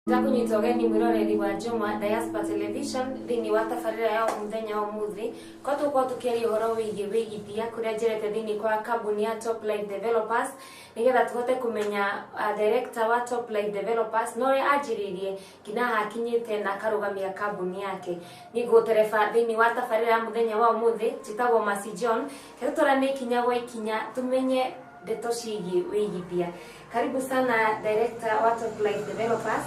Ndakunyita ũgeni mwĩroreri wa Njũng'wa Diaspora Television thĩinĩ wa tabarĩra ya mũthenya wa ũmũthĩ kwa tũkorwo tũkĩaria ũhoro wĩgiĩ wĩigithia kũrĩa njerete thĩinĩ kwa kambuni ya Top Life Developers nĩgetha tũhote kũmenya director wa Top Life Developers na ũrĩa anjĩrĩirie nginya haha akinyĩte na akarũgamia kambuni yake. Niĩ ngũgũtereba thĩinĩ wa tabarĩra ya mũthenya wa ũmũthĩ njĩtagwo Mercy John. Reke tũtwarane ikinya gwa ikinya tũmenye ndeto ciĩgiĩ wĩigithia. Karibu sana director wa Top Life Developers.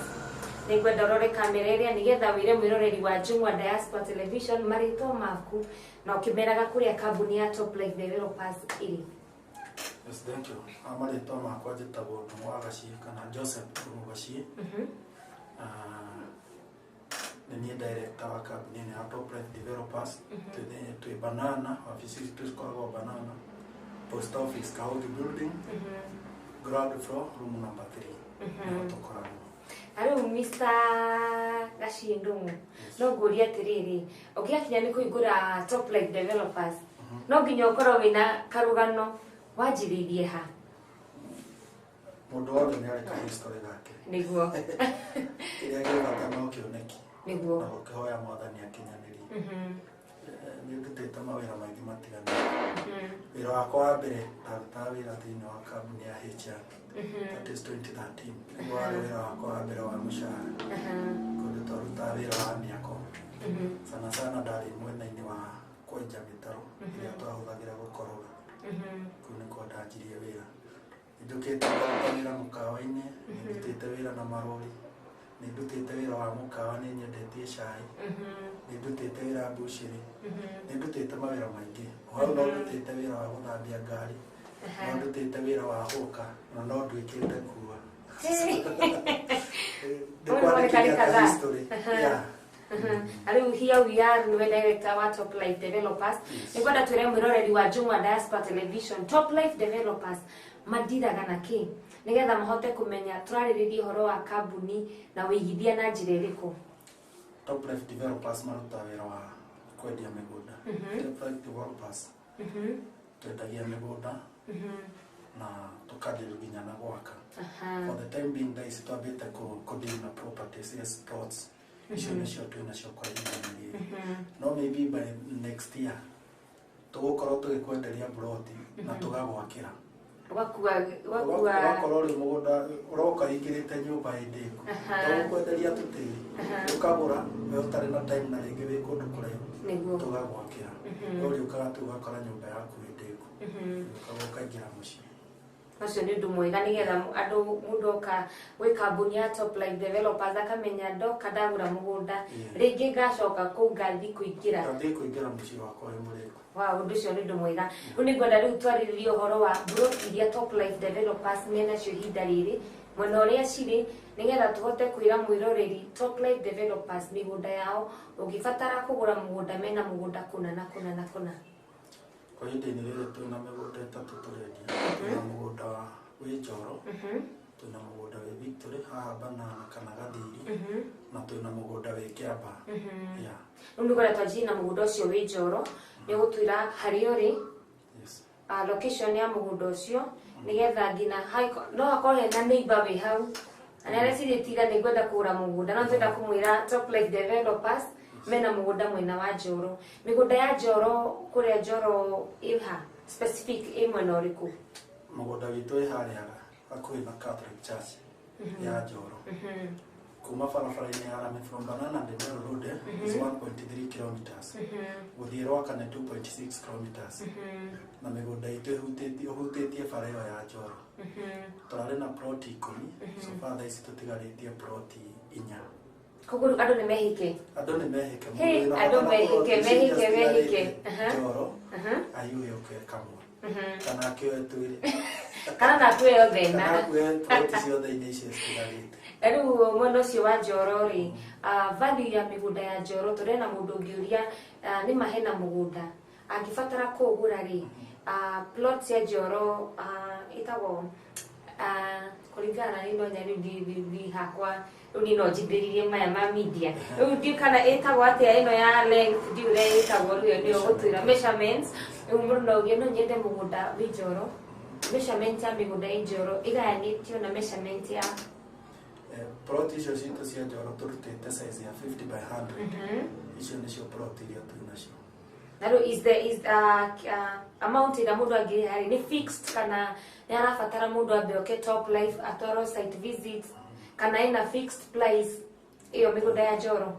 Nĩngwenda ũrore kamera ĩrĩa nĩgetha wĩre mwĩroreri wa Njũng'wa Diaspora Television marĩtwa maku na ũkĩmeraga kũrĩa kambuni ya Top Life Developers ĩrĩ. Yes, thank you. Marĩtwa makwa njĩtagwo Ndung'u wa Gaciĩ kana Joseph Ndung'u Gaciĩ. Nĩ niĩ director wa kambuni ĩno ya Top Life Developers. Twĩ Banana, wabici citũ cikoragwo Banana, Post Office, Kahogi Building, ground floor, room number 3. Nĩho tũkoragwo. Na rĩu Mr. Gaciĩ Ndung'u, no ngũrie atĩrĩrĩ, ũngĩgakinya nĩ kũhingũra Top Life Developers, no nginya ũkorwo wĩna karũgano wanjĩrĩirie ha? Mũndũ wothe nĩ arĩ ka history gake. Nĩguo. Kĩrĩa gĩ bata no kĩoneki. Nĩguo. Na gũkĩhoya Mwathani akinyanĩrie. Nĩ ndutĩte mawĩra maingĩ matiganĩte. Wĩra wakwa wa mbere ndarutaga wĩra thĩinĩ wa kambuni ya HR. That is 2013. Nĩguo warĩ wĩra wakwa wa mbere wa mũcara. Kũndũ twarutaga wĩra wa mĩako. Sana sana ndarĩ mwena-inĩ wa kwenja mĩtaro ĩrĩa twahũthagĩra gũkoroga. Kũu nĩkuo ndanjirie wĩra. Nĩnjũkĩte ngaruta wĩra mũkawa-inĩ, nĩndutĩte wĩra na marori, nĩndutĩte wĩra wa mũkawa, nĩ nyendetie cai, nĩndutĩte wĩra mbucĩrĩ, nĩndutĩte mawĩra maingĩ. O hau no ndutĩte wĩra wa gũthambia ngari, no ndutĩte wĩra wa hũka, na no nduĩkĩte kuua. Ndĩkwandĩkithia ta history. Yeah. Na rĩu here we are, nĩwe director wa Top Life Developers. Nĩngwenda twĩre mwĩroreri wa Njũng'wa Diaspora Television, Top Life Developers mandiraga na kĩ nĩgetha mahote kũmenya tũrarĩrĩria ũhoro wa kambuni na wĩigithia na njĩra ĩrĩkũ. Top Life Developers marutaga wĩra wa kwendia mĩgũnda. Top Life Developers twendagia mĩgũnda na tũkadeal nginya na gwaka. For the time being thaa ici twambĩte kũdeal na properties, yes, plots. Icio nĩcio twĩ nacio kwa ihinda rĩrĩ. No maybe by next year tũgũkorwo tũgĩkwenderia ploti na tũgagwakĩra. Ũgakua ũgakua Ũgakorwo rĩu mũgũnda ũroka ũingĩrĩte nyũmba ĩndĩ ĩku. Tũgũkwenderia tũtĩri. Ũkagũra we ũtarĩ na time na rĩngĩ wĩ kũndũ kũraihu. Nĩguo. Tũgagwakĩra. We ũrĩũkaga tu ũgakora nyũmba yaku ĩndĩ ĩku. Ũkaga ũkaingĩra mũciĩ. Ũcio nĩ ũndũ mwega nĩgetha andũ mũndũ oka gwĩ kambuni ya Top Life Developers akamenya ndoka ndagũra mũgũnda rĩngĩ ngacoka kũu ngathiĩ kũingĩra. Ngathiĩ kũingĩra mũciĩ wakwa wĩ mũrĩku. Wow, ũndũ ũcio nĩ ũndũ mwega. Rĩu nĩngwenda rĩu twarĩrĩrie ũhoro wa mburoti iria Top Life Developers menacio ihinda rĩrĩ, mwena ũrĩa cirĩ, nĩgetha tũhote kwĩra mwĩroreri Top Life Developers mĩgũnda yao, ũngĩbatara kũgũra mũgũnda mena mũgũnda kũna na kũna na kũna. Kwa ihinda-inĩ rĩrĩ twĩna mĩgũnda ĩtatũ tũrendia. Twĩna mũgũnda wĩ Njoro, twĩna mũgũnda wĩ Victory haha Banana kana Gathiri, na twĩna mũgũnda wĩ Kĩambaa. Yeah. Rĩu nĩngwenda twanjie na mũgũnda ũcio wĩ Njoro, nĩ ũgũtwĩra harĩa ũrĩ, Yes. Location ya mũgũnda ũcio, nĩgetha nginya no hakorwo hena neighbor wĩ hau, na nĩ arecirĩtie ira nĩngwenda kũgũra mũgũnda, no twenda kũmwĩra Top Life Developers mena mũgũnda mwena wa Njoro. Mĩgũnda ya Njoro, kũrĩa Njoro ĩha, specific ĩ mwena ũrĩkũ? Mũgũnda witũ ĩ harĩa hakuhĩ na Catholic Church ya Njoro. Kuma barabara-inĩ ya rami from Banana Ndemero Road is 1.3 kilometers. Gũthiĩ Rwaka nĩ 2.6 kilometers. Na mĩgũnda itũ ĩhutĩtie bara ĩyo ya Njoro. Tũrarĩ na ploti 10, so far thaa ici tũtigarĩtie ploti 4. Koguo rĩu andũ nĩ mehĩke? Andũ nĩ mehĩke. Hey, Mũndũ wĩna andũ bata na mehĩke, ploti ici mehĩke, iria mehĩke. citigarĩte Njoro, ayuhe ũke kamwe. Kana akĩoe twĩrĩ. Kana na akuoe othe Kana na. akuoe ploti ciothe inya icio citigarĩte. Na rĩu mwena ũcio wa Njoro rĩ, value ya mĩgũnda ya Njoro, tũrĩ na mũndũ ũngĩũria, nĩ ma hena mũgũnda angĩbatara kũũgũra rĩ, plot ya Njoro, ĩtagwo, kũringana na niĩ no nyone rĩu ndi hakwa, rĩu niĩ no njithĩrĩrie maya ma media. Rĩu ndiũ kana ĩtagwo atĩa ĩno ya length, ndiũ ũrĩa ĩtagwo rĩu ĩyo nĩyo ũgũtwĩra measurements. Rĩu mũndũ no auge no nyende mũgũnda wĩ Njoro. Measurement ya mĩgũnda ĩ Njoro ĩgayanĩtio na measurement ya Plot icio citũ cia Njoro tũrutĩte size ya 50 by 100. Icio nĩcio plot iria twĩ nacio. Na rĩu is the is amount ĩrĩa mũndũ angĩrĩha rĩ, nĩ fixed kana nĩ arabatara mũndũ ambe oke Top Life atwarwo site visit, kana ĩna fixed price ĩyo mĩgũnda ya Njoro?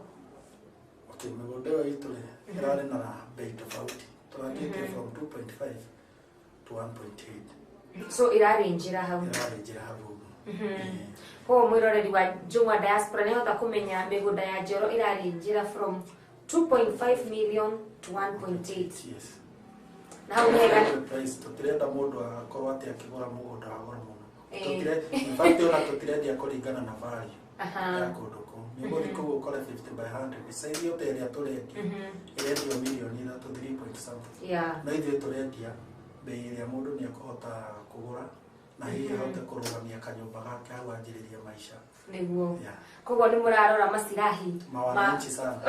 Okay, mĩgũnda ĩyo itũ rĩ, ĩrarĩ na bei tofauti. Tũranjĩtie from 2.5 to 1.8. So ĩrarĩ njĩra hau. Ĩrarĩ njĩra hau ũguo. Koguo mwĩroreri wa Jung'wa Diaspora nĩ ahota kũmenya mĩgũnda ya Njoro ĩrarĩ njĩra from 2.5 million to 1.8. Yes. Na hau nĩ hega. Price tũtirenda mũndũ akorwo atĩ akĩgũra mũgũnda wa goro mũno. Eh. In fact, ona tũtirendia kũringana na value ya kũndũ kũu. Nĩ ũgũthiĩ kũu ũkore 50 by 100 size yothe ĩrĩa tũrendia ĩrendio mirioni 3, 3 point something. No ithuĩ tũrendia bei ĩrĩa mũndũ nĩ ekũhota kũgũra na hihi ahote kũrũgamia kanyũmba gake hau anjĩrĩrie maica. Nĩguo. Yeah. Koguo nĩ mũrarora masirahi ma wananchi sana.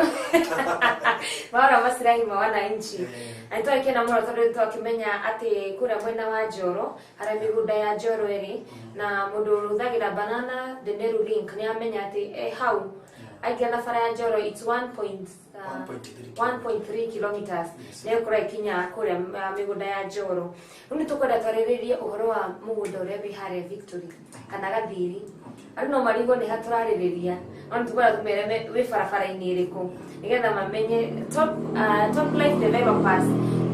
Marora masirahi ma wananchi. Eh. Na nĩtwakena mũno tondũ nĩtwakĩmenya atĩ kũrĩa mwena wa Njoro harĩa mĩgũnda ya Njoro ĩrĩ, na mũndũ ũrũthagĩra Banana Ndeneru Link nĩ amenya atĩ hau aingĩra na bara ya Njoro, it's 1 point, 1.3. 1.3 kilometers. Yes. Nĩ ĩgũkorwo ĩkinya kũrĩa mĩgũnda ya Njoro. Rĩu nĩ tũkwenda twarĩrĩrie ũhoro wa mũgũnda ũrĩa wĩ harĩa Victory kana Gathiri. Andũ no marigwo nĩ ha tũrarĩrĩria, no nĩ tũkwenda tũmere wĩ barabara-inĩ ĩrĩkũ nĩgetha mamenye Top Life Developers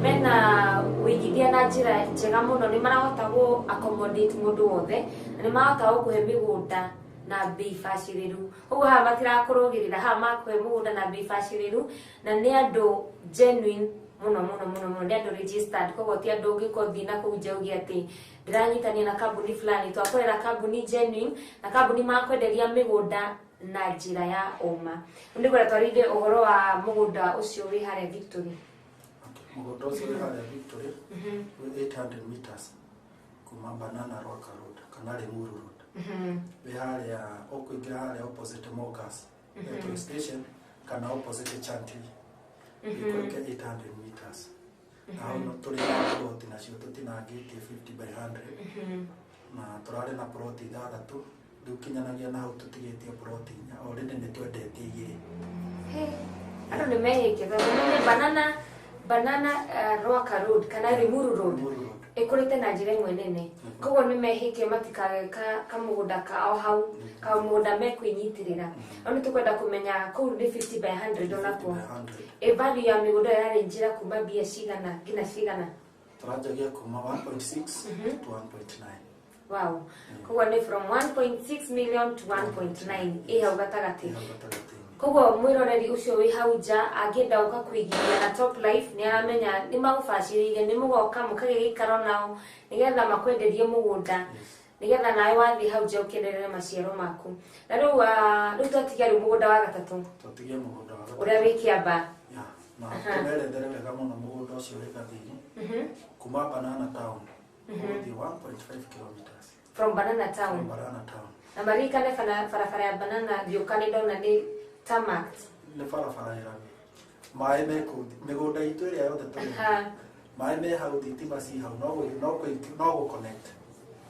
mena wĩigithia na njĩra njega mũno. Nĩ marahota gũ accommodate mũndũ wothe na nĩ marahota gũkũhe mĩgũnda na bei bacĩrĩru. Ũguo haha matirakũrũgĩrĩra, haha makũhe mũgũnda na bei bacĩrĩru, na nĩ andũ genuine mũno mũno mũno mũno, nĩ andũ registered. Koguo ti andũ ũngĩkorwo thiĩ na kũu nja uge atĩ ndĩranyitania na kambuni fulani. Twakorera kambuni genuine na kambuni makwenderia mĩgũnda na njĩra ya ũma. Rĩu nĩngwenda twarĩrie ũhoro wa mũgũnda ũcio wĩ harĩa Victory. Okay. Mũgũnda ũcio wĩ harĩa Victory wĩ 800 meters kuma Banana Rwaka Road kana Limuru Road. Wĩ harĩa ũkũingĩra harĩa opposite Mogas petrol station kana opposite Chantilly, ikũrũke 800 meters. Na hau no tũrĩ na plot nacio tũtinangĩtie 50 by 100, na tũrarĩ na plot ithathatũ. Rĩu kinyanagia na hau tũtigĩtie plot 4. Already nĩ twendetie 2. Hey, andũ nĩ mehĩke tondũ nĩ Banana Rwaka Road kana Limuru Road. Limuru Road. Ĩkũrĩte na njĩra ĩmwe nene, koguo nĩ mehĩke matikage kamũgũnda kao hau, kamũgũnda mekwĩnyitĩrĩra. No nĩ tũkwenda kũmenya kũu nĩ 50 by 100 onakuo. 50 by 100. Ĩ value ya mĩgũnda ĩyo yarĩ njĩra kuma mbia cigana nginya cigana? Tũranjagia kuma 1.6 to 1.9. Wow, koguo nĩ from 1.6 million to 1.9, ĩ hau gatagatĩ. Ĩ hau gatagatĩ-inĩ. Koguo mwĩroreri ũcio wĩ hau nja angĩenda gũka kũigithia na Top Life nĩ aramenya nĩ magũbacĩrĩire, nĩ mũgoka mũkagĩa gĩikaro nao nĩgetha makwenderie mũgũnda, nĩgetha nawe wathiĩ hau nja ũkĩenderere maciaro maku. Na rĩu rĩu twatigia rĩu mũgũnda wa gatatũ. Twatigia mũgũnda wa gatatũ. Ũrĩa wĩ Kĩamba. Yeah, na tũmerethere wega mũno mũgũnda ũcio wĩ Gathiri. Kuma Banana Town ũgũthiĩ 1.5 kilometers. From Banana From Town. Banana Town. Na maririkane barabara ya Banana ngĩũka nĩ ndona nĩ tarmac. Nĩ barabara ĩrami, maĩ me kũu, mĩgũnda itũ ĩrĩa yothe tũrĩ, maĩ me hau, thitima ci hau, no gũ connect,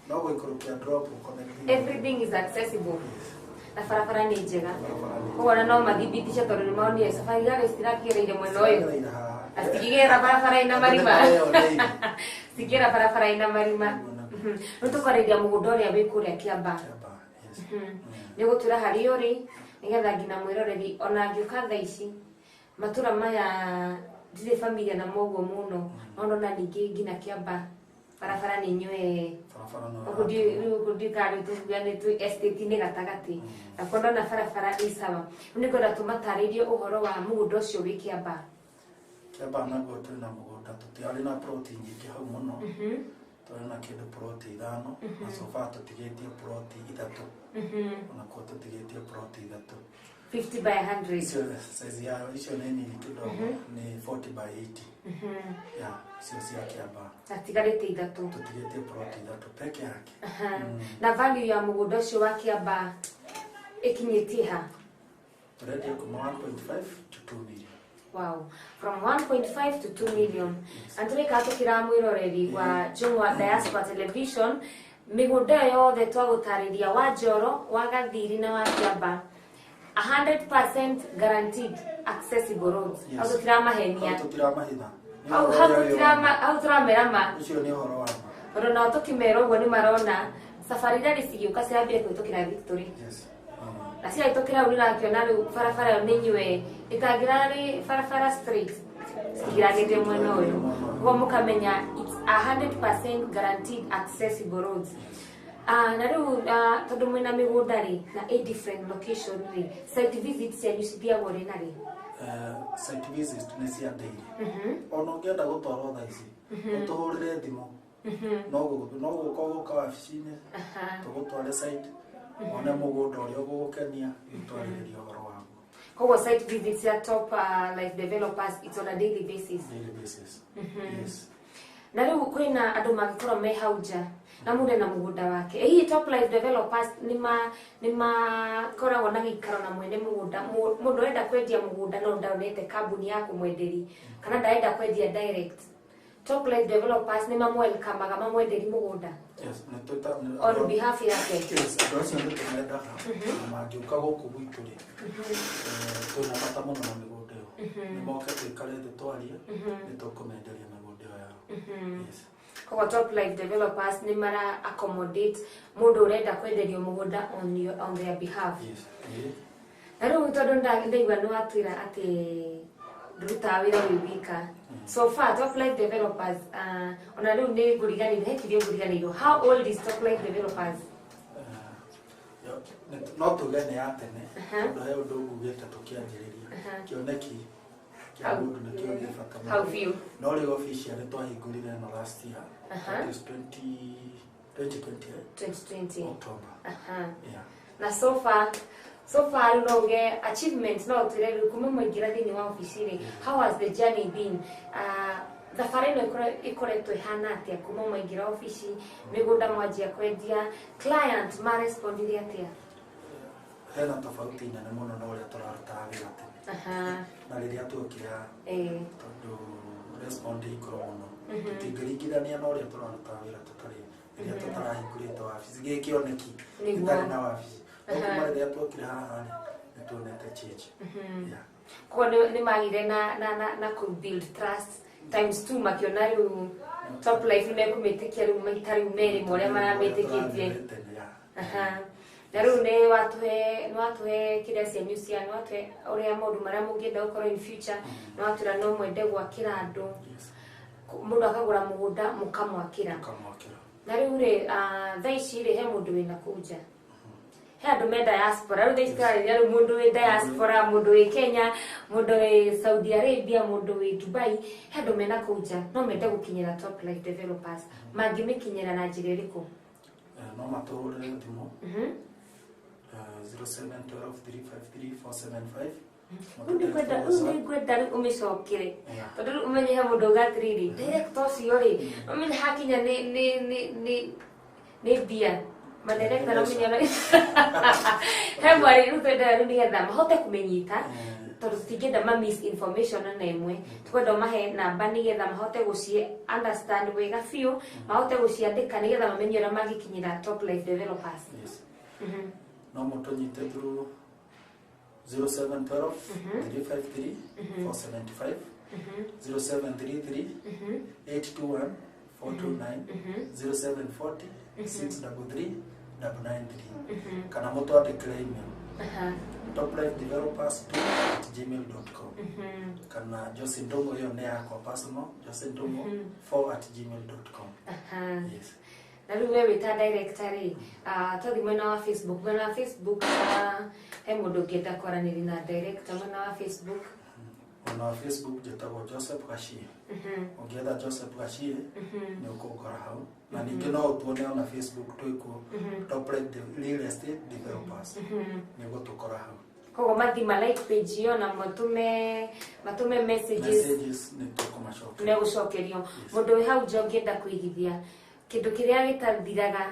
no gũikũrũkia drop connect. Everything is accessible. Yes. Na barabara nĩ njega. Barabara nĩ Koguo ona no mathibitice tondũ nĩ monire safari gari citirakigereire mwena ũyũ. Ciragereire haha. Na citingĩgerera barabara ĩna marima. Andũ nĩ mareyoneire. Citingĩgera barabara ĩna marima. Nĩguo, nĩguo. Rĩu tũkwarĩria mũgũnda ũrĩa wĩ kũrĩa Kĩamba. Kĩamba, yes. Nĩ gũtwĩra harĩa ũrĩ nĩgetha nginya mwĩroreri ona angĩũka thaa ici matũra maya ndirĩ familia na moguo mũno, no ndona ningĩ nginya Kĩamba barabara nĩ nywe. Barabara no Ũguo rĩu ũguo ndiũkaga rĩu tũkuga nĩ twĩ estate-inĩ gatagatĩ na kuo ndona barabara ĩ sawa. Rĩu nĩngwenda tũmatarĩrie ũhoro wa mũgũnda ũcio wĩ Kĩamba. Kĩamba naguo twĩ na mũgũnda, tũtiarĩ na plot nyingĩ hau mũno. Tũrĩ na kĩndũ plot 5, na so far tũtigĩtie plot 3. Onakuo tũtigĩtie plot 3. 50 by 100. Icio size yayo icio nĩ nini kidogo, nĩ 40 by 80. Yeah, icio cia Kĩamba. Atigarĩte 3. Tũtigĩtie plot 3 peke yake. Na value ya mũgũnda ũcio wa Kĩamba ĩkinyĩtie ha? Tũrendia kuma 1.5 to 2 million. Wow, from 1.5 to 2 million. Na tũrĩka tũkĩra mwĩroreri wa Jungwa Diaspora Television Mĩgũnda ĩyo yothe twagũtarĩria, wa Njoro, wa Gathiri na wa Kiamba, 100% guaranteed accessible roads. Yes. Hau tũtiramahenia. Hau tũtiramahitha. Nĩ Hau ũhoro hau ũrĩa wĩ wa tũtirama ma. Hau tũramera ma. Ũcio nĩ ũhoro wa ma. Tondũ nao tũkĩmera ũguo nĩ marona safari rally cigĩũka cirambire kũhĩtũkĩra Victory. Na ciahĩtũkĩra hau, nĩũrakĩona rĩu barabara ĩyo nĩ nyue ĩtangĩrarĩ barabara straight, citigiragĩte mwena ũyũ. Koguo mũkamenya it's 100% guaranteed accessible roads. Na rĩu tondũ mwĩna mĩgũnda rĩ na a different location rĩ, site visit cianyu cithiagwo rĩ na rĩ? Site visit nĩ cia daily. Ona ũngĩenda gũtwarwo thaa ici, ũtũhũrĩre thimũ, no gũka ũgũka wabici-inĩ, tũgũtware site, wone mũgũnda ũrĩa ũgũgũkenia, ũtwarĩrĩrie ũhoro waguo. Koguo site visits ya Top Life Developers, it's on a daily basis? Daily basis, yes. Na rĩu kwĩna andũ mangĩkorwo me hau nja na mũndũ ena mũgũnda wake. Ĩ hihi Top Life Developers nĩ makoragwo na gĩikaro na mwene mũgũnda? Mũndũ ũrenda kwendia mũgũnda no ndaonete kambuni ya kũmwenderi kana ndarenda kwendia direct, Top Life Developers nĩ mamwelkamaga mamwenderi mũgũnda? Yes, nĩ twĩta On behalf yake? Yes, andũ acio nĩ tũmendaga, na mangĩũka gũkũ gwitũ rĩ, twĩna bata mũno na mĩgũnda ĩyo. Nĩ moke tũikare thĩ twarie, nĩ tũkũmenderia mĩgũnda ĩyo yao. Yes. Koguo Top Life Developers nĩ mara accommodate mũndũ ũrenda kwenderio mũgũnda on their behalf? Yes. Ĩĩ. Na rĩu tondũ ndaigua nĩ watwĩra atĩ ndũrutaga wĩra wĩ wika, so far Top Life Developers, ona rĩu nĩ ngũriganĩirwo, he kĩrĩa ngũriganĩirwo, how old is Top Life Developers? No tuge nĩ ya tene, tondũ he ũndũ ngugĩte tũkĩanjĩrĩria, kĩoneki kĩa mũndũ nĩkĩo gĩ bata mũno. Hau biũ. No rĩu officially twahingũrire ĩno last year. That is 2020, eh? 2020. October. Yeah. Na so far rĩu no uge achievement, no ũtwĩre rĩu kuma mwaingĩra thĩinĩ wa obici rĩ, how has the journey been? Thabarĩ ĩno ĩkoretwo ĩhana atĩa kuma mwaingĩra obici, mĩgũnda mwanjia kwendia, client marespondire atĩa? Hena tofauti nene mũno na ũrĩa tũrarutaga wĩra tene na rĩrĩa tuokire haha, tondũ respond ĩ igũrũ mũno, tũtingĩringithania na ũrĩa tũrarutaga wĩra tũtarĩ, rĩrĩa tũtarahingũrĩte wabici, gĩ kĩoneki gĩtarĩ na wabici. No kuma rĩrĩa tuokire haha rĩ, nĩ tuonete change. Yeah. Koguo nĩ magire na kũ build trust times two, makiona rĩu Top Life nĩ mekũmĩtĩkia rĩu maita rĩu merĩ ma ũrĩa maramĩtĩkĩtie. Tene, yeah. Na rĩu nĩ watũhe kĩrĩa cianyu cia, nĩ watũhe ũrĩa maũndũ marĩa mũngĩenda gũkorwo in future, nĩ watwĩra no mwende gwakĩra andũ. Mũndũ akagũra mũgũnda mũkamwakĩra. Kamwakĩra. Na rĩu rĩ, thaa ici rĩ, he mũndũ wĩna kũu nja, he andũ me diaspora rĩu thaa ici tũrarĩria, rĩu mũndũ wĩ diaspora, mũndũ wĩ Kenya, mũndũ wĩ Saudi Arabia, mũndũ wĩ Dubai, he andũ mena kũu nja no mende gũkinyĩra Top Life Developers, mangĩmĩkinyĩra na njĩra ĩrĩkũ? No matũhũrĩre thimũ 0712 353 475. Rĩu nĩ ngwenda rĩu ũmĩcokere, tondũ rĩu ũmenye he mũndũ uga atĩrĩrĩ, director ũcio rĩ, ũmenye hakinya nĩ mbia madirector, no menye he mwarĩ. Rĩu twendaga rĩu nĩgetha mahote kũmĩnyita, tondũ tũtingĩenda ma misinformation ona ĩmwe, twenda ũmahe namba nĩgetha mahote gũci understand wega biũ, mahote gũciandĩka nĩgetha mamenye ũrĩa mangĩkinyĩra Top Life Developers. Yes. No mũtũnyite through 0712 353 475, 0733 821 429, 0740 633 993, kana mũtwandĩkĩre email toplifedevelopers2@gmail.com, kana Josie Ndung'u, ĩyo nĩ yakwa personal, josindungu4@gmail.com. Yes. Na rĩu we wĩta director rĩ, twathi mwena wa Facebook, he mũndũ ũngĩenda kwaranĩria na director mwena wa Facebook? Mwena wa Facebook njĩtagwo Joseph Gachie. Ũngĩetha Joseph Gachie nĩ ũkũngora hau, na ningĩ no ũtuone ona Facebook twĩkuo, Top Life Real Estate Developers, nĩ ũgũtũkora hau. Koguo mathi ma like page ĩyo na matũme messages. Messages nĩ tũkũmacokeria. Megũcokerio. Mũndũ wĩ hau nja ũngĩenda kũigithia kĩndũ kĩrĩa gĩtathiraga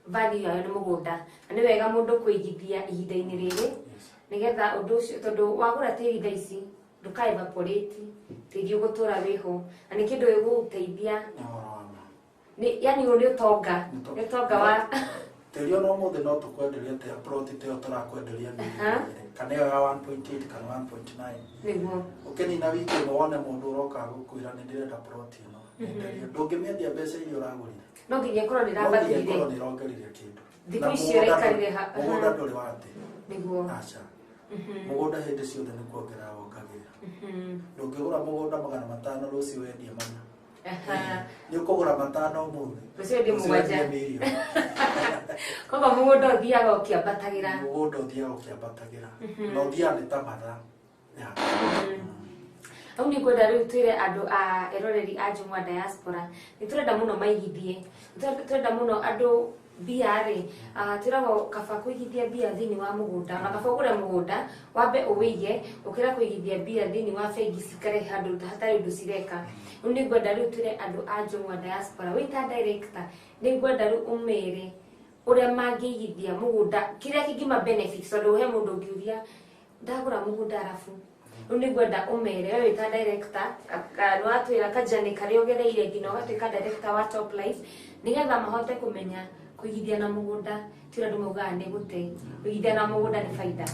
value yayo nĩ mũgũnda, na nĩ wega mũndũ kũigithia ihinda-inĩ rĩrĩ nĩgetha ũndũ ũcio, tondũ wagũra tĩri thaa ici ndũka evaporate, tĩri ũgũtũra wĩho na nĩ kĩndũ gĩgũgũteithia. Nĩ ũhoro wa ma. Ni yani ũyũ nĩ ũtonga. Nĩ ũtonga wa Tĩri ona ũmũthĩ no tũkwenderie atĩa plot ta ĩyo tũrakwenderia mirioni 2 kana ĩyo ya 1.8 kana 1.9. Nĩguo. Ũkĩnina wiki ĩmwe wone mũndũ ũroka gũkwĩra nĩ ndĩrenda plot ĩno. Nyenderia. Ndũngĩmĩendia mbeca iria ũragũrire. No nginya ĩkorwo nĩ No nginya ĩkorwo ĩrambatĩire. nĩ ĩrongereire kĩndũ. Thikũ Na ici mũgũnda ũraikarire mũgũnda ndũrĩ wate. Nĩguo. Aca. Mũgũnda hĩndĩ ciothe nĩ kuongerera wongagĩrĩra. Ndũngĩgũra mũgũnda 500 rũciũ wendie 4. Nĩ ũkũgũra 5 ũmũthĩ. Rũciũ wendie Rũciũ wendie 7. mirioni. Koguo mũgũnda ũthiaga ũkĩambatagĩra. Mũgũnda ũthiaga ũkĩambatagĩra. Na ũthiaga nĩ ta mathaa. Yeah. Hau nĩ ngwenda rĩu twĩre andũ a eroreri a Njũng'wa Diaspora nĩ tũrenda mũno maigithie, tũrenda mũno andũ mbia rĩ, twĩragwo kaba kũigithia mbia thĩinĩ wa mũgũnda, ona kaba ũgũre mũgũnda wambe ũwĩige ũkĩra kũigithia mbia thĩinĩ wa bengi cikare handũ hatarĩ ũndũ cireka. Rĩu nĩ ngwenda rĩu twĩre andũ a Njũng'wa Diaspora wĩ ta director nĩ ngwenda rĩu ũmere ũrĩa mangĩigithia mũgũnda kĩrĩa kĩngĩma benefit, tondũ he mũndũ ũngiuria ndagũra mũgũnda arabu. Rĩu nĩ ngwenda ũmere we wĩ ta director nĩ watwĩra kajani karĩa ũgereire nginya ũgatuĩka director wa Top Life nĩgetha mahote kũmenya kũigithia na mũgũnda ti ũrĩa andũ maugaga nĩ gũte, kũigithia na mũgũnda nĩ baida.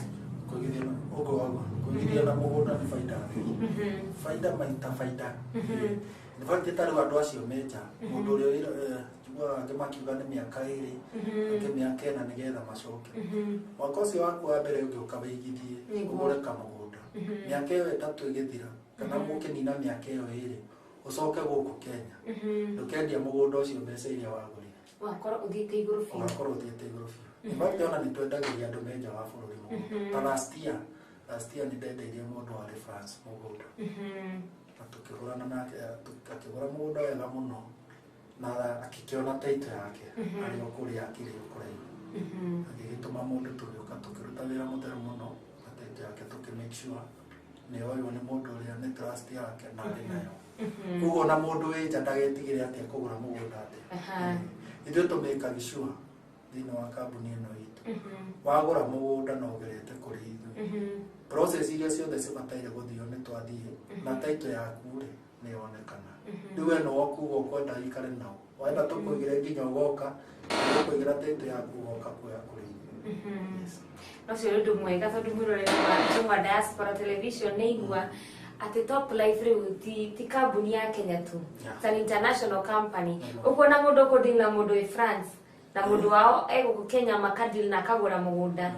Kũigithia na ũguo waguo, kũigithia na mũgũnda nĩ baida. Baida maita baida. In fact ta rĩu andũ acio menja mũndũ ũrĩa njiguaga angĩ makiuga nĩ mĩaka 2 angĩ mĩaka 4 nĩgetha macoke. Mwaka ũcio waku wa mbere ũngĩũka wĩigithie ũgũre kamũgũnda mĩaka ĩyo 3 ĩgĩthira kana mũkĩnina mĩaka ĩyo 2 ũcoke gũkũ Kenya ndũkendia mũgũnda ũcio mbeca iria wagũrire, Wakorwo ũthiĩte igũrũ biũ. Ũgakorwo ũthiĩte igũrũ biũ. In fact ona nĩ twendagĩria andũ menja wa bũrũri mũgũnda. Ta last year nĩ ndendeirie mũndũ warĩ France mũgũnda. Na tũkĩhũrana nake, akĩgũra mũgũnda wega mũno na akĩkĩona title yake arĩ o kũrĩa akĩrĩ o kũraihu. Agĩgĩtũma mũndũ tũgĩũka tũkĩruta wĩra mũtheru mũno na title yake tũkĩ make sure nĩ oywo nĩ mũndũ ũrĩa nĩ trust yake na arĩ nayo. Koguo ona mũndũ wĩ nja ndagetigĩre atĩ akũgũra mũgũnda atĩa. Ithuĩ tũmĩkaga sure thĩinĩ wa kambuni ĩno itũ. Wagũra mũgũnda na ũgerete kũrĩ ithuĩ. Process iria ciothe cibataire gũthio nĩ twathiĩ na title yaku rĩ nĩ yonekana. Rĩu we no ũkuga ũkwenda ũikare nao. Wenda tũkũigĩre nginya ũgoka, tũkũigĩra title yaku ũgoka kuoya kũrĩ ithuĩ. Yes. No ũcio nĩ ũndũ mwega tondũ mwĩroreri wa Njũng'wa Diaspora Television nĩ igua atĩ Top Life rĩu ti kambuni ya Kenya tu. It's an international company. Ũkuona mũndũ ũkũdeal na mũndũ wĩ France na mũndũ wao egũkũ Kenya makadeal na akagũra mũgũnda.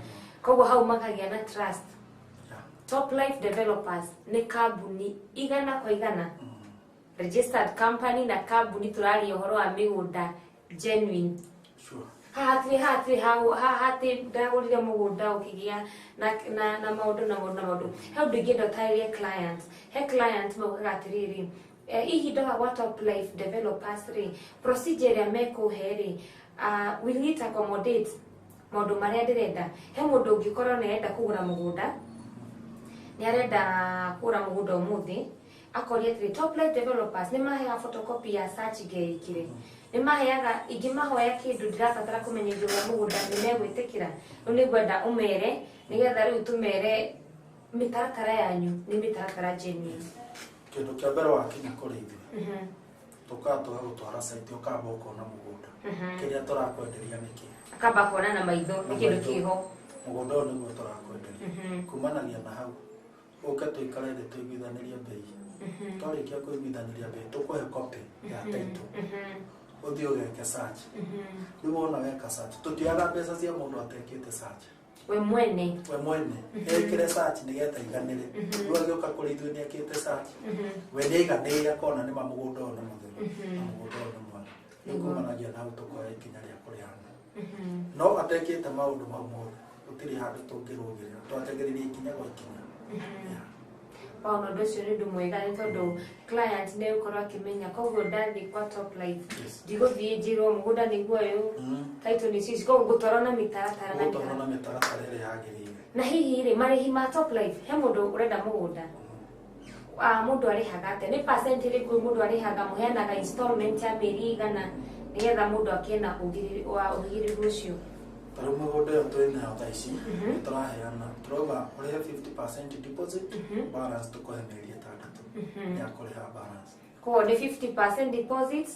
Koguo hau makagĩa na trust. Top Life Developers nĩ kambuni 100 kwa 100. Registered company na kambuni tũraria ũhoro wa mĩgũnda genuine. Sure. Haha ndagũrire mũgũnda ũkĩgĩa na maũndũ na maũndũ na maũndũ. He ũndũ ingĩenda ũtarĩrie client. He client maugaga atĩrĩrĩ, hihi ndoka gwa Top Life Developers rĩ, procedure ĩrĩa mekũhe rĩ, will it accommodate maũndũ marĩa ndĩrenda? He mũndũ ũngĩkorwo nĩ arenda kũgũra mũgũnda, nĩ arenda kũgũra mũgũnda ũmũthĩ, akoria atĩrĩ, Top Life Developers nĩ maheaga photocopy ya search ngeĩkĩre, nĩ maheaga ingĩmahoya kĩndũ ndĩrabatara kũmenya igũrũ rĩa mũgũnda nĩ megwĩtĩkĩra. Rĩu nĩ ngwenda ũmere nĩgetha rĩu tũmere mĩtaratara yanyu nĩ mĩtaratara genuine. Kĩndũ kĩa mbere wakinya kũrĩ ithuĩ, tũkaga tũgagũtwara site ũkamba ũkona mũgũnda kĩrĩa tũrakwenderia nĩ kĩ. Akamba kuona na maitho nĩ kĩndũ kĩho. Mũgũnda ũyũ nĩguo tũrakwenderia. Kumanagia na hau ũke tũikare thĩ tũiguithanĩrie bei. Twarĩkia kũiguithanĩria bei tũkũhe copy ya title. Ũthiĩ ũgeke search. Rĩu wona weka search tũtioyaga mbeca cia mũndũ atekĩte search. We mwene. We mwene. Ekĩre search nĩgetha aiganĩre. Rĩu agĩũka kũrĩ ithuĩ nĩ ekĩte search. We nĩ aiganĩire akona nĩma mũgũnda ũyũ nĩ mũtheru na mũgũnda ũyũ nĩ mwega. Rĩu kumanagia na hau tũkoya ikinya rĩa kũrĩhana. No atekĩte maũndũ mau mothe gũtirĩ handũ tũngĩrũgĩrĩra, twateng'eririe ikinya gwa ikinya. Wow, na ũndũ ũcio nĩ ũndũ mwega nĩ tondũ client nĩ egũkorwo akĩmenya koguo ndathiĩ kwa Top Life ndigũthiĩ njĩrwo mũgũnda nĩguo ũyũ, title nĩ icio, koguo ngũtwarwo na mĩtaratara na Ngũtwarwo na mĩtaratara ĩrĩa yagĩrĩire. Na hihi rĩ marĩhi ma Top Life, he mũndũ ũrenda mũgũnda, mũndũ arĩhaga atĩa? Nĩ percent ĩrĩkũ mũndũ arĩhaga? Mũheanaga installment ya mĩeri igana nĩgetha mũndũ akĩe na ũgĩrĩru ũcio? Ta rĩu mĩgũnda ĩyo twĩ nayo thaa ici nĩ tũraheana, tũrauga ũrĩhe 50% deposit, balance tũkũhe mĩeri 6 ya kũrĩha balance. Koguo nĩ 50% deposit,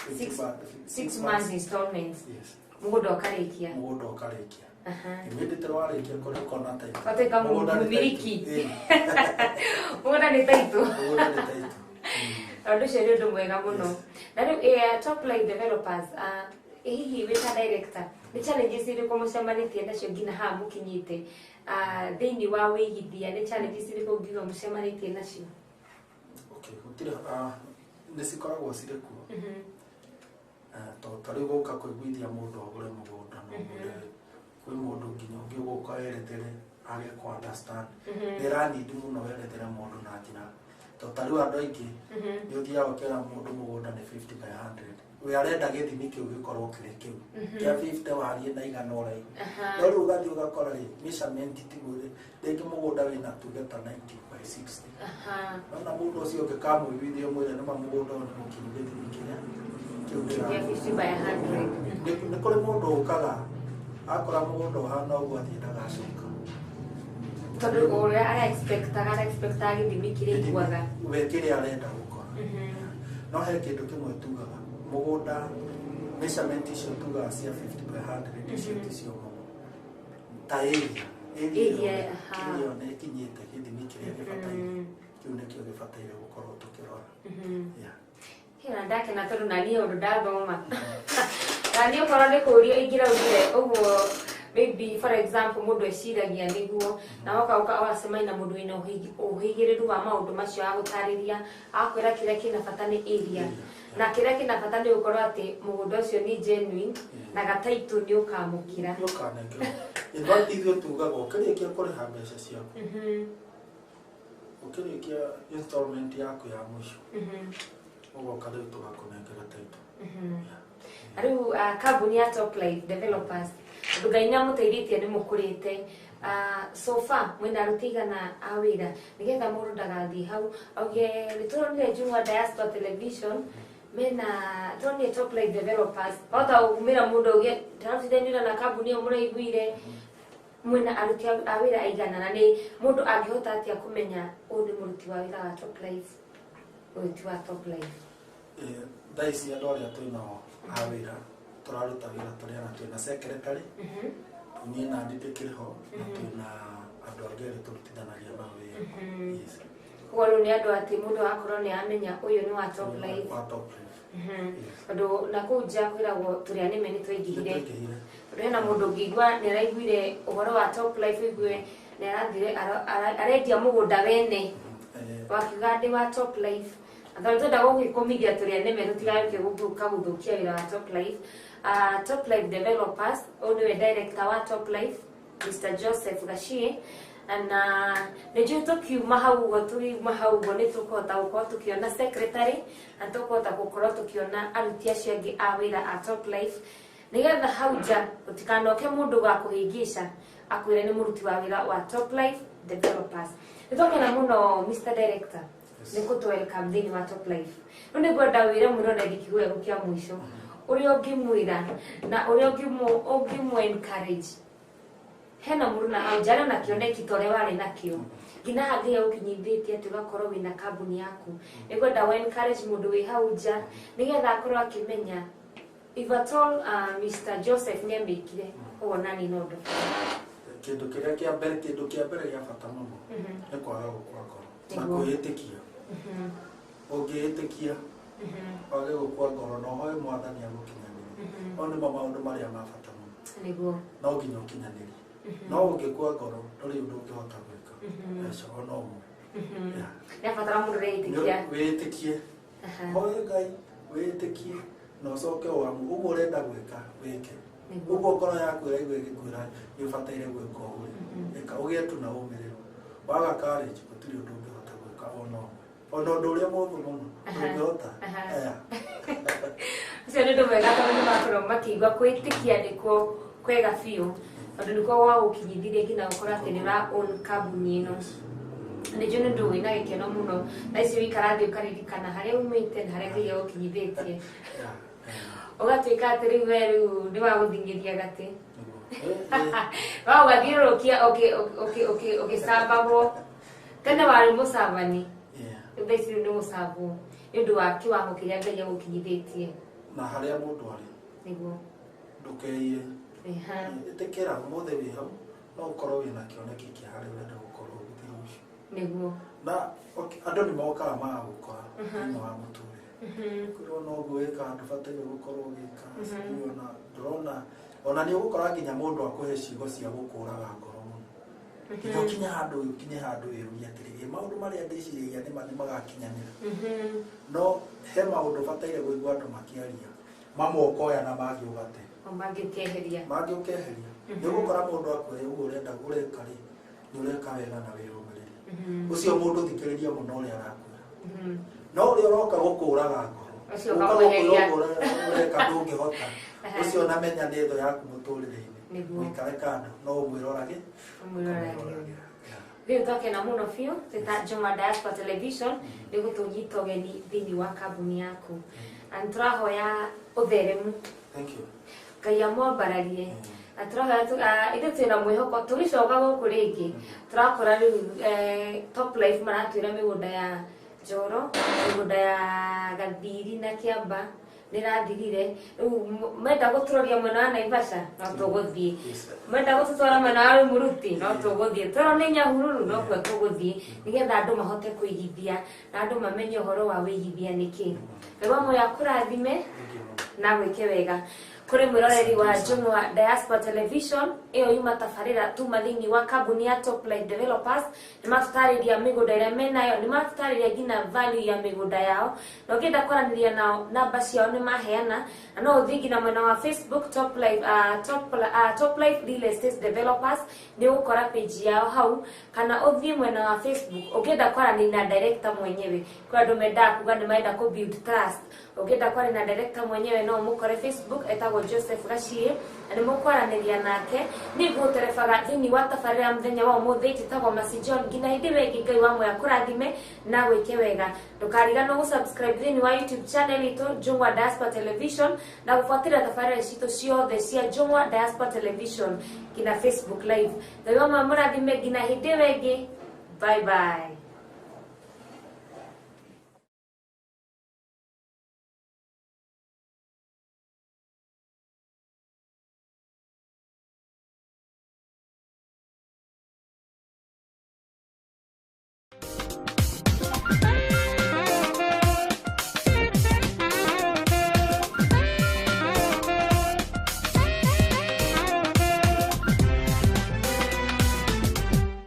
6 months installments. Yes. Mũgũnda ũkarĩkia. Mũgũnda ũkarĩkia. Aha. Immediately warĩkia kũrĩa ũkona title. Watuĩka Mũgũnda nĩ mũmiliki. title. Ĩĩ. Mũgũnda nĩ title. Mũgũnda nĩ title. Ũndũ ũcio nĩ ũndũ mwega mũno. Na rĩu Top Life Developers, hihi wĩ ta director, nĩ challenges irĩkũ mũcemanĩtie nacio nginya haha mũkinyĩte? Thĩinĩ wa wĩigithia, nĩ challenges irĩkũ ũngiuga mũcemanĩtie nacio? Okay, gũtirĩ, nĩ cikoragwo cirĩ kuo. To ta rĩu gũka kũiguithia mũndũ agũre mũgũnda, no mwĩre kwĩ mũndũ nginya ũngĩ ũgũka erethere age kũ understand. Nĩ ĩranindi mũno werethere mũndũ na njĩra, to ta rĩu andũ aingĩ nĩ ũthiaga ũkera mũndũ mũgũnda nĩ 50 by 100, we arenda gĩthimi kĩu gĩkorwo kĩrĩ kĩu kĩa 50 wariĩ na igana ũraihu. No rĩu ũgathiĩ ũgakora rĩ, measurement tiguo rĩ, rĩngĩ mũgũnda wĩna tuge ta 90 by 60. Nona mũndũ ũcio ũngĩ kamũiguithia ũmwĩre nĩma mũgũnda ũyũ nĩ mũkinyu gĩthimi kĩrĩa kĩu. Kĩa 50 by 100. Nĩ kũrĩ mũndũ ũkaga akora mũgũnda ũhana ũguo, athiĩ ndagacoka. Tondũ ũrĩa ara expectaga gĩthimi kĩrĩa aiguaga. We kĩrĩa arenda gũkora. No he kĩndũ kĩmwe tugaga, mũgũnda measurement icio tugaga cia 50 by 100, icio ticio mũno ta area. Area, area aha. ĩyo nĩ ĩkinyĩte gĩthimi kĩrĩa gĩbataire, kĩu nĩkĩo gĩbataire gũkorwo tũkĩrora. Yeah. Hena ndakena tondũ na niĩ ũndũ ndathoma, na niĩ okorwo nĩ kũũria ingĩraugire ũguo, maybe for example mũndũ eciragia nĩguo na woka ũgacemania na mũndũ wĩna ũhĩgĩrĩru wa maũndũ macio, agũtarĩria akwĩra kĩrĩa kĩna bata nĩ area, na kĩrĩa kĩna bata nĩ gũkorwo atĩ mũgũnda ũcio nĩ genuine na gataitũ nĩ ũkamũkĩra. Nĩ ũkanengerwo. In fact, ithuĩ tugaga ũkĩrĩkia kũrĩha mbeca ciaku, ũkĩrĩkia installment yaku ya mũico, ũgoka rĩu tũgakũnengera title. Yeah. Na rĩu kambuni ya Top Life Developers, tondũ Ngai nĩ amũteithĩtie nĩ mũkũrĩte, so far mwĩna aruti igana a wĩra, nĩgetha mũndũ ndagathiĩ hau auge nĩ tũronire Jungwa Diaspora Television mena tũronire Top Life Developers, wahota gũkumĩra mũndũ auge ndĩrarutithania wĩra na kambuni ĩyo mũraiguire. Mwĩna aruti a wĩra aigana, na nĩ mũndũ angĩhota atĩa kũmenya ũyũ nĩ mũruti wa wĩra wa Top Life, ũyũ ti wa Top Life? Thaa ici andũ arĩa twĩnao a wĩra tũraruta wĩra tũrĩ ana, twĩna secretary, niĩ nani ndĩkĩrĩ ho, na twĩna andũ angĩ erĩ tũrutithanagia nao wĩra. Yes. Koguo rĩu nĩ andũ atĩ mũndũ akorwo nĩ amenya ũyũ nĩ wa Top Life. Wa Top Life. Yes. Tondũ na kũu nja kwĩragwo tũrĩ anĩme nĩ twaingĩhire. Nĩtwaingĩhire. Tondũ hena mũndũ ũngĩigua nĩ araiguire ũhoro wa Top Life, ũigue nĩ arathire arendia mũgũnda wene, wakiuga ndĩ wa Top Life. Na tondũ twenda gũgĩkũmithia tũrĩ anĩme tũtigagĩũke gũka gũthũkia wĩra wa Top Life. Top Life Developers, ũyũ nĩwe director wa Top Life, Mr Joseph Gachie, na nĩ njũĩ tũkiuma hau ũguo, tũkiuma hau ũguo nĩ tũkũhota gũkorwo tũkĩona secretary na tũkũhota gũkorwo tũkĩona aruti acio angĩ a wĩra a Top Life, nĩgetha hau nja gũtikanoke mũndũ wa kũhĩngĩca akwĩre nĩ mũruti wa wĩra wa Top Life Developers. Nĩ twakena mũno, Mr Director, Yes. nĩ kũtũ welcome thĩinĩ wa Top Life. Rĩu nĩ ngwenda wĩre mwĩroreri kiugo gĩaku kĩa mũico, ũrĩa ũngĩmwĩra na ũrĩa ũngĩmũ encourage hena mũndũ na hau nja arĩ na kĩoneki ta ũrĩa warĩ nakĩo nginya hangĩ gũkinyithĩtie atĩ ũgakorwo wĩna kambuni yaku. Nĩ ngwenda wa encourage mũndũ wĩ hau nja nĩgetha akorwo akĩmenya if at all Mr Joseph nĩ amĩkire ũguo, nani no ndũ. Kĩndũ kĩa mbere gĩa bata mũno nĩ kwaga gũkua ngoro na kwĩĩtĩkia. Ũngĩĩtĩkia, wage gũkua ngoro na ũhoe Mwathani agũkinyanĩrie, mau nĩmo maũndũ marĩa ma bata mũno. No nginya ũkinyanĩrie, no ũngĩkua ngoro ndũrĩ ũndũ ũngĩhota gwĩka aca ona ũmwe. Yeah. Nĩ abatara mũndũ ũreĩtĩkia. Wĩĩtĩkie, hoe Ngai, wĩĩtĩkie na ũcoke wamu ũguo ũrenda gwĩka wĩke. Ũguo ngoro yaku ĩraigua ĩgĩkwĩra nĩ ũbataire gwĩka ũũ rĩ, ĩka, ũgĩe tu na ũmĩrĩru. Waga courage, gũtirĩ ũndũ ũngĩhota gwĩka ona ũmwe, ona ũndũ ũrĩa mũhũthũ mũno ndũngĩhota. Aya. Ũcio nĩ ũndũ mwega tondũ nĩ makorwo makĩigua kwĩtĩkia nĩkuo kwega biũ, tondũ nĩkuo gwagũkinyithirie nginya gũkorwo atĩ nĩ ũra own kambuni ĩno. Nĩ njũĩ nĩ ũndũ wĩna gĩkeno mũno thaa ici ũikara thĩ ũkaririkana harĩa umĩte na harĩa Ngai agũkinyithĩtie, ũgatuĩka atĩ rĩu we rĩu nĩ wagũthing'ĩria gatĩ. Nĩguo. Wa ũgathiũrũrũkia ũgĩcambagwo. Tene warĩ mũcambani, rĩu thaa ici rĩu nĩ gũcambwo nĩ ũndũ wa kĩwango kĩrĩa Ngai agũkinyithĩtie. Na harĩa mũndũ arĩ, Nĩguo. Ndũkeire. Eha. Ĩtĩkĩra ũmũthĩ wĩ hau, no ũkorwo wĩna kĩoneki kĩa harĩa ũrenda gũkorwo ũgĩthiĩ rũciũ. Nĩguo. Na okay, andũ nĩ mokaga magagũkora thĩinĩ wa mũtũrĩre, kwĩrwo no ũguo wĩkaga, ndũbataire gũkorwo ũgĩka, sijui ona ndũrona ona nĩ ũgũkora nginya mũndũ akũhe ciugo cia gũkũraga ngoro mũno, nginya ũkinye handũ, ũkinye handũ wĩyũrie atĩrĩrĩ, maũndũ marĩa ndĩciragia nĩma nĩ magakinyanĩra? No he maũndũ ũbataire kũigua andũ makĩaria, mamwe ũkoya na mangĩ ũgate. O mangĩ ũkeheria. Mangĩ ũkeheria. Nĩ ũgũkora mũndũ akwĩre ũguo ũrenda ũreka rĩ, nĩ ũreka wega na wĩrũmĩrĩre. Ũcio mũndũ thikĩrĩria mũno ũrĩa arakwĩra, no ũrĩa ũroka gũkũraga ngoro, Ũcio ũka ũkamweheria. gũkwĩra ũguo ũreka ndũngĩhota, ũcio namenya nĩ thũ yaku mũtũrĩre-inĩ. Nĩguo. Mũikare kando, no ũmwĩrorage. Ũmwĩrorage. Ũkamwĩrorage. Rĩu twakena mũno biũ twĩta Juma Diaspora Television nĩ gũtũnyita ũgeni thĩinĩ wa kambuni yaku, na nĩ tũrahoya ũtheremu. Thank you. Ngai amwambararie, na tũrahoya ithuĩ twĩna mwĩhoko tũgĩcoka gũkũ rĩngĩ tũrakora rĩu Top Life maratwĩra mĩgũnda ya Njoro, mĩgũnda ya Gathiri na Kĩamba nĩrathirire. Rĩu menda gũtũroria mwena wa Naivasha, no tũgũthiĩ. Menda gũtũtwara mwena wa Rumuruti, no tũgũthiĩ. Twerwo nĩ Nyahururu, no kuo tũgũthiĩ, nĩgetha andũ mahote kũigithia na andũ mamenye ũhoro wa wĩigithia nĩkĩ. Ngai wa muoyo akũrathime Thank you mũno. Na gwĩke wega kũrĩ mwĩroreri wa Jumwa Diaspora Television. Ĩyo yuma tabarĩra tuma thĩinĩ wa kambuni ya Top Life Developers. Nĩ matũtarĩria mĩgũnda ĩrĩa menayo, nĩ matũtarĩria nginya value ya mĩgũnda yao, na ũngĩenda kwaranĩria nao, namba ciao nĩ maheana, na no ũthiĩ nginya mwena wa Facebook, Top Life Real Estate Developers, nĩ ũgũkora page yao hau, kana ũthiĩ mwena wa Facebook ũngĩenda kwaranĩria na director mwenyewe. Kwĩ andũ mendaga kuga nĩ marenda kũ build trust. Ũngĩenda kwaria na director mwenyewe, no ũmũkore Facebook, etagwo Joseph Gachie, na nĩ mũkwaranĩria nake. Niĩ ngũterebaga thĩinĩ wa tabarĩra ya mũthenya wa ũmũthĩ, njĩtagwo Mercy John. Nginya hĩndĩ ĩyo ĩngĩ, Ngai wa muoyo akũrathime na gwĩke wega. Ndũkariganwo gũsubscribe thĩinĩ wa YouTube channel itũ, Jungwa Diaspora Television, na gũbuatĩrĩra tabarĩra citũ ciothe cia Jungwa Diaspora Television nginya Facebook Live. Ngai wa muoyo mũrathime nginya hĩndĩ ĩyo ĩngĩ. Bye bye.